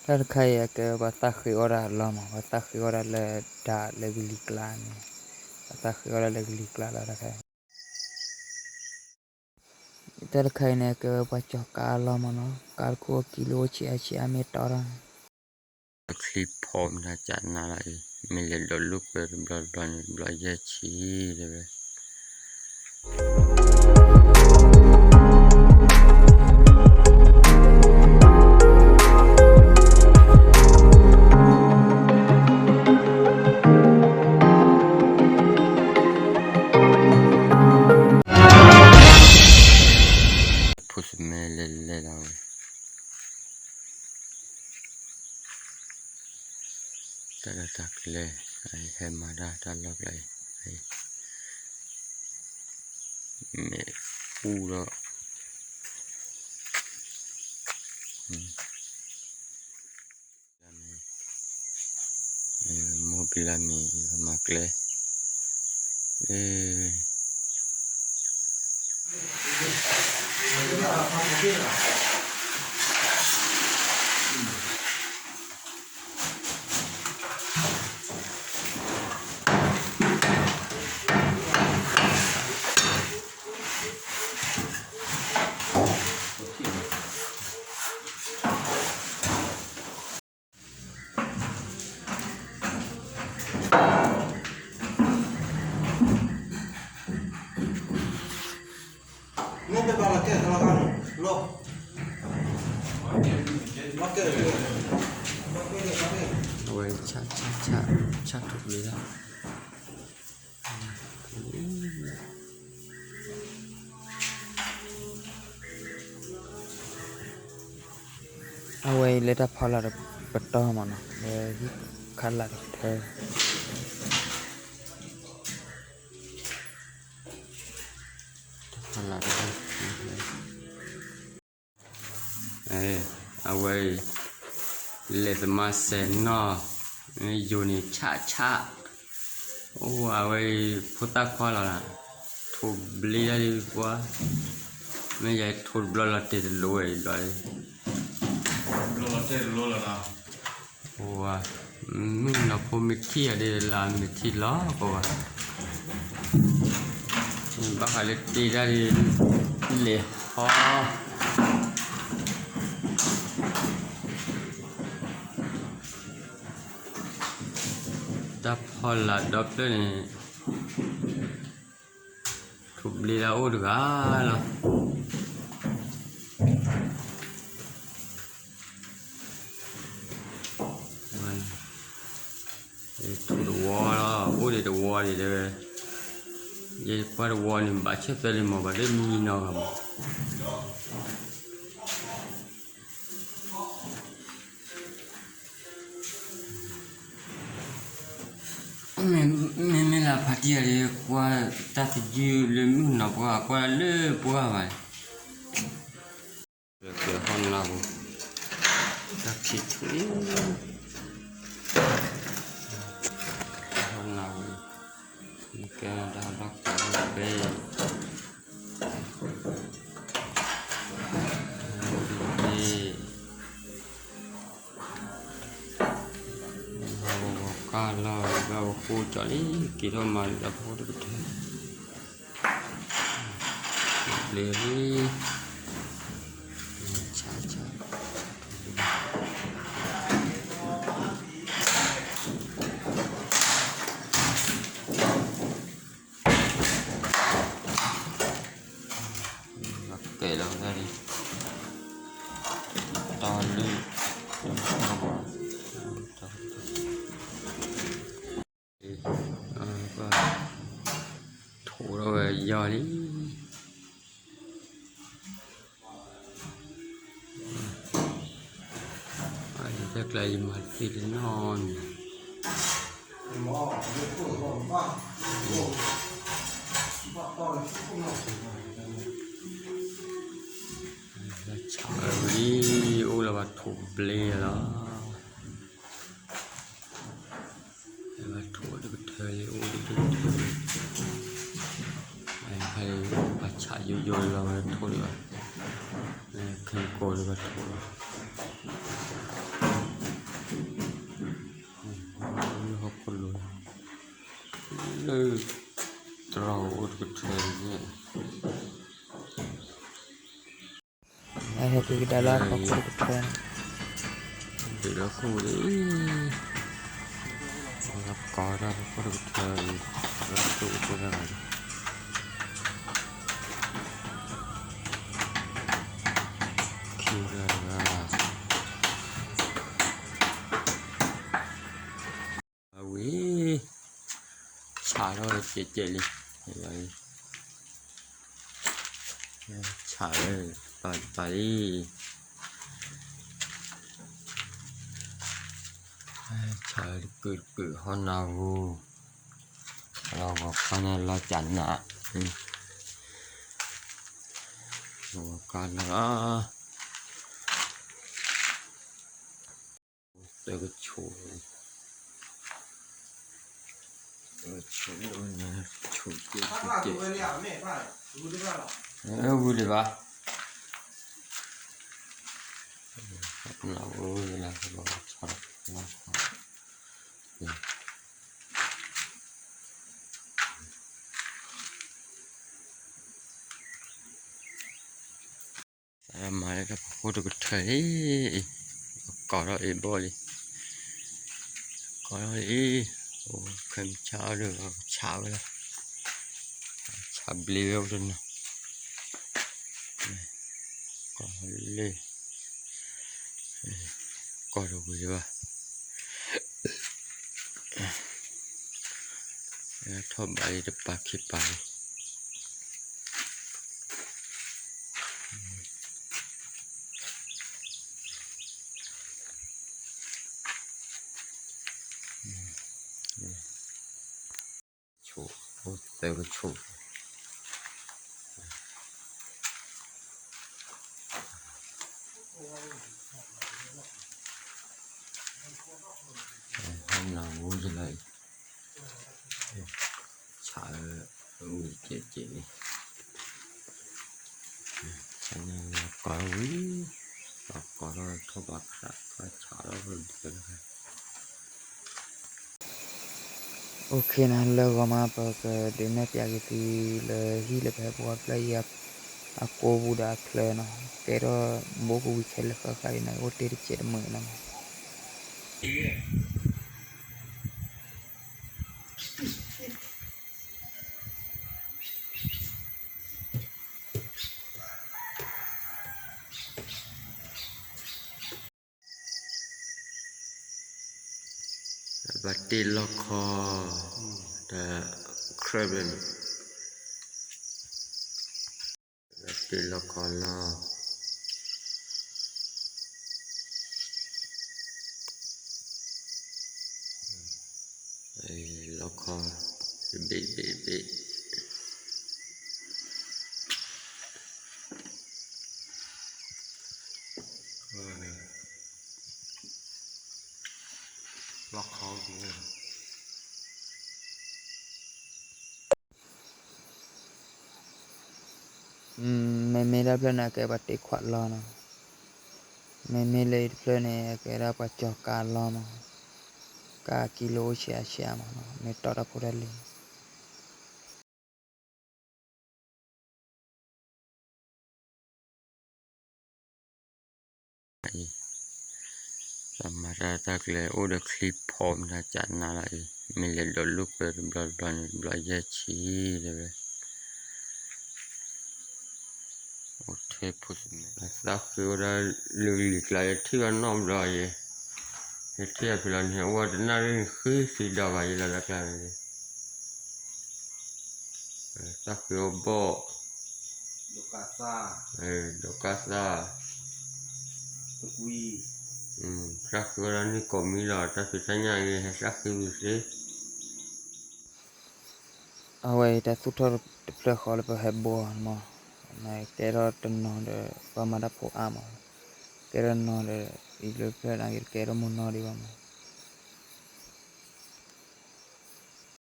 တၢ်တခါအံၤအကဲဝဲပှၤသၣ်ဃ့အီၣ်တၢ်အလီၢ်မး, ပှၤသၣ်ဃ့အီၣ်တၢ်လၢဒၣ်လၢကလံၤကျါန့ၣ်, ပှၤသၣ်ဃ့အီၣ်တၢ်လၢကလံၤကျါလီၤတၢ်တခါအံၤ. တၢ်တခါအံၤန့ၣ် ကဲဝဲပှၤကၠီၤကါအလီၢ်မးနီၤ, ကါတခိၣ်အကံၤလၢအိၣ်ဆံးအါဆံးအါမ့ၢ်တီထီၣ်န့ၣ် ချံဖီမတၤကနၤလီၤအံၤ, မ့ၢ်လဲၤဒိးလိာ်ကွဲတဘျီတဘျီန့ၣ် တဘျီယဲၢ်ဆံတဲဝဲ ဖိစမဲလဲၤလဲၤလီၤဝဲ တၢ်လီၢ်တၢ်ကျဲ, ဟဲမၤတၢ်တၢ်လီၢ်ကျဲအံၤ, မ့ၣ်အူလီၤ, မိၢ်ကလါမ့ၢ်မၤကျဲ, အဝဲဆၣ်ဆၣ်ဆၣ် ဆၣ်ထူၣ်ပျ့ၤလီၤ. အဝဲအံၤလၢတၢ်ဖီလာ်တပတီၢ်မးနီၤ, လၢဟံၣ်ခးလာ်တကထၢ တၢ်ဖီလာ်တ အဝဲအံၤ လဲၤသမါစဲးနီၢ်, ယိၤန့ၣ်ဆၣ်ဆၣ်, အိၣ်အဝဲအံၤ ဖိသၣ်ခွါလီၤ, ထိးဘျ့ဒၣ်ဒ်ပှၤ, မ့ၢ်ယဲထိးတဘျီလီၤတဲာ်တလိၤဝဲအံၤဘျီ, တဘျီလီၤတဲာ်တလိၤလီၤနီၤ. အိၣ်ဝဲ, မုၣ်ကနီၤဖိမ့ၢ်ထံၣ်အီၤဒ်လၢမ့ၢ်ထံၣ်လီၤကီးဝဲ, ဘၣ်ဃးလၢတ့ဒၣ်ဒ် လဲၤဟီ, တၢ်ဖီလာ်ဒီဖျၢၣ်န့ၣ် ထိးဘျ့လၢအိၣ်တဂၤလီၤ. ထိးတဝီလီၤ, အိၣ်ဒံးတဝီဒံးတဲဝဲ, ယဲယကွၢ်တဝီန့ၣ် ဘၣ်ဆၢၣ်သၢလံမး ဘၣ်လၢမံနီၤဂၤမး. မ့မ့ၢ်လၢဖါတံၢ်အံၤ ကွၢ်တၢ်သယုၢ်လၢမုၢ်နီၤပှၢ် ကွၢ်လၢပှၢ်ဘၣ်, ဟီၣ်နၢ်ပူၤ, တၢ်ခံးထွံၣ်, ဟီၣ်နၢ်ပူၤ, ကဲတၢ်ဘၣ်ကီးဘၣ်ဘဲ ဘၣ်ဝဲကၢ်လီၤ ဘၣ်ဝဲဃိကၠီလံ က့ၤထီၣ်မၤဒီးဖိတကထၢ လ့လံ ဆါဆါ ကဲလီၤဒၣ်လံ တီၢ်လံ ထိးထီၣ်ဝဲယီၤလံ တၢ်ကျါယမၤသ့တနီၤန့ၣ် ဆၣ်ဝဲလံ အိၣ်လၢဘၣ်ထိးဘျ့လီၤ ဘၣ်ထိးတကထၢလံ အိၣ်တကထၢလံ ဘၣ်ဆၣ်ယိယိလီၤ ဘၣ်ထိးလၢ ခဲကိးလၢဘၣ်ထိးလီၤ လၢ တြီအိၣ်တကထၢန့ၣ် ဟဲက့ၤကဒါလၢပခိၣ်တကထၢန့ၣ် ဒုးလၢခိၣ်လံ ကိးတၢ်ပခိၣ်တကထၢအံၤ လၢခိၣ်တကထၢန့ၣ် ခံဂၤတဂၤ အဝံၤ ဆးထီၣ်ကဲးကဲးလံ ဆးလၢ ပာ်တပာ်လံ ဆးလၢတကုာ်တကုာ်ဟီၣ်နၢ်ဟူ လီၤဂီၤခီန့ၣ်လီၤကနး ဂီၤခီလီၤ သၢကဆိး သၢကဆိး ဆိးက့ၤက့ၤက့ၤ ဝံၤဒံးဘၣ် နဝံၤလၢ မၤလၢတၢ်ပခိၣ်တကထၢအံၤ ကိးထီၣ်အံၤဘီၣ်လံ ကိးထီၣ်အံၤ အိၣ်ခဲမုၢ်ဆါအီၤဒီး ဆးဝဲလီၤ ဆးဘျ့ဝဲအိၣ်တနီၤ ကိးလၢ ကိးတဝံၤဘၣ် ထီၣ်ဘးလံတပၤခံပၤလံ ဆိး အိၣ်သၢကဆိး ဟဲနၤဝူယလၢအံၤ ဆးဝံၤကဲးကဲးန့ၣ် ဆးန့ၣ်ကိးဝံၤ ကိးထီၣ်ထီၣ်ဘးခး ဆးထီၣ်ဒၢး OK နၤ လၢဂီၤမး ပကဒုးနဲၣ်ပျးက့ၤသုလၢဟံၣ်လၢပဟဲဘှီတဖျၢၣ်အံၤ အကိးပူၤဒီးအချၢနီၤ ကဲထီၣ်ဘိကဝံၤခဲလၢာ်ဃၣ်ဃၣ်အံၤန့ၣ် အိၣ်တ့ၢ်တစဲးတမုာ်နီၤ ဘၣ်တ့ၢ်လီၢ်ခီ ဒီး ခရၢၣ်ဘျဲၣ်န့ၣ် ဘၣ်တ့ၢ်လီၢ်ခီလီၤ လီၢ်ခီ တဘ့ၣ်တဘ့ၣ်တဘ့ၣ် လီၢ်ခီ မ့မ့ၢ်တၢ်ဖျၢၣ်န့ၣ် အကဲဘၣ်တ့ၢ်ခွးလီၤနီၤ, မ့မ့ၢ်လၢအံၤတဖျၢၣ်န့ၣ် အကဲဒၣ်ပှၤကၠီၤကါလီၤမး, ကါကံလိအိၣ်ဆံးအါဆံးအါမးနီၤ, မ့ၢ်တီၢ်တၢ်ဖိတၢ်လံၤ မၤတၢ်တၢ်ကျဲအိၣ်ဒီးချံဖီမတၤကနါလီၤအံၤ, မ့ၢ်လဲၤဒိးလူၢ်ပၢၤတဘျီတဘျီန့ၣ် တဘျီယဲၢ်ဆံလၢဝဲ အိၣ်ထဲဖိစမဲ သးဃ့ဝဲဒၣ်လၢလံာ်ကျါ ယထံၣ်ဘၣ်နီတဘျီယဲၢ်, ယထံၣ်အဖံလီၤန့ၣ် အိၣ်ဝဲတနၣ်ရံၣ်ဃံသံဒီးဘၣ်ယဲၢ်လီၤလၢကျါန့ၣ် သးဃ့အီၤဘီၣ်, ဒိးကါသၣ်, သးဃ့ဝဲဒၣ်န့ၣ်ကိးမံၤလီၤ တၢ်ဖံးတၢ်ညၣ်ဂ့ၤဟဲသးဃ့ဝံၤသ့ အဝဲအံၤတၢ်သူၣ်ထီၣ်တဖျၢၣ်ဃီလၢပဟဲဘှီမး, ကဲထီၣ်တနီၤဒီး ပှၤမၤတၢ်ဖိအါမး, ကဲထီၣ်နီၤဒီး အံၤလၢဖျၢၣ်န့ၣ်ကဲထီၣ်မိၢ်နီၢ်ဒံးဘၣ်မး,